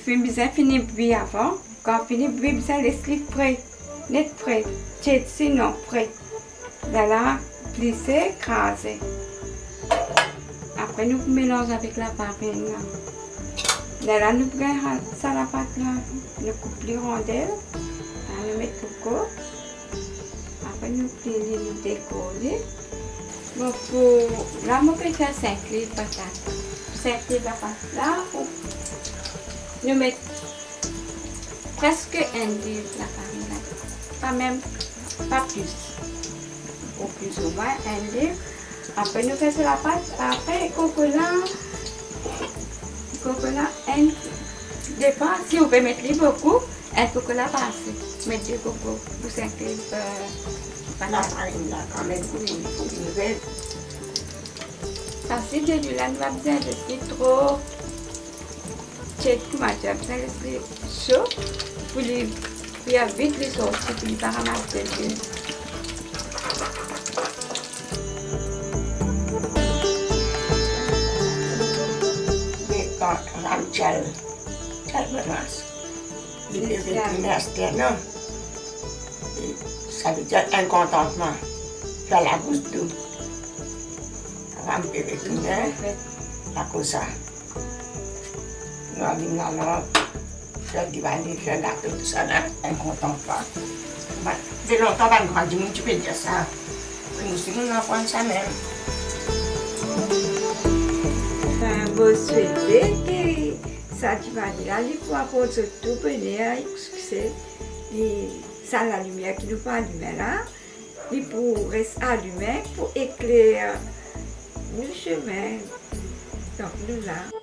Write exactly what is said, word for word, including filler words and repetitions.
Li bizin fini bwi avan. Kan fini bwi, bizin les li fre, net fre, tied sinon fre. Lerla plise, kraze. Apre nou pou melanz avek lafarinn la. Lerla nou pou gagn sa lapat la, nou koup li rondel, la nou met koko. Apre nou pli li, nou dekor li. Bon, pou la mo pe fer sink liv patat. Sink liv lapat la, ou, nou met preske enn liv lafarinn la. Pa mem, pa plis. Ou plis ou mwin enn liv. Apre nou fer so lapat. Apre koko la, koko la enn, depann si ou pe met li boukou, enn koko la pa ase. Met de koko pou sink, eh, patat. Lafarinn la, kan mem pou li, pou li red. Parski delwil la nou pa bizin les li tro tied, koumadir, bizin les li so pou li, pou li vit li sorti, pou li pa ramas delwil. Me kan ram tel, tel ramas. Li pe vinn aster, non? E savedir enn kontantman, fer labous dou. Ram pe vinn, akoz sa. Nou alim lalanp, fer Diwali, fer gato, tousala, enn kontantman. Ba, de lontan bann gran dimoun ti pe dir sa. E nou si nou aprann sa mem. Enn bon swete ki sa Diwali la, li pou aport zot tou boner ek sikse. E sa lalimier ki nou pou alime la, li pou res alime pou ekler nou semin. Donk nou la.